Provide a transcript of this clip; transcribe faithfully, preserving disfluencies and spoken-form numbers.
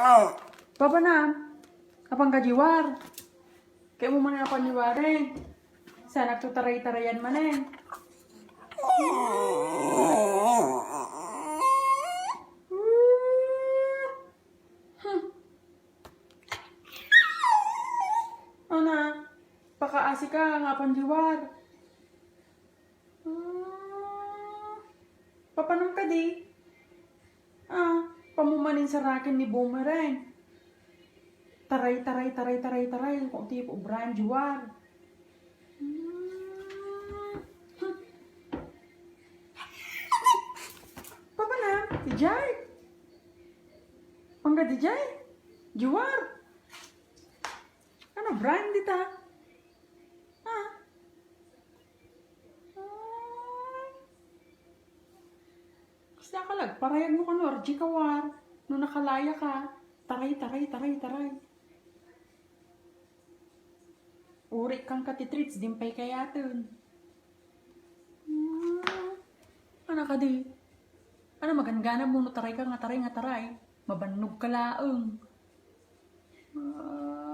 Papa na, apan ka diwar. Kaya mo man apan diwaren. Sana to taray-tarayan manen. Hmm. Ana, pakaasi ka nga apan diwar. Ah, papanam kadi? Ah, pamumanin saraken ni Boomerang. Taray, taray, taray, taray, taray. Kung ti ubrayan, diwar. Hmm. Papanam, dijay. Pangga dijay. Diwar. Ano, Brian, dita? Ha? Ah. Basta ka lag, parayag mo kano, R G ka war. No nakalaya ka. Taray, taray, taray, taray. Uri kang katitreats, din pay kayaten. Hmm. Ana kadi? Ana, maganganam mo no taray ka nga taray nga taray? Mabannog ka laeng. Ah.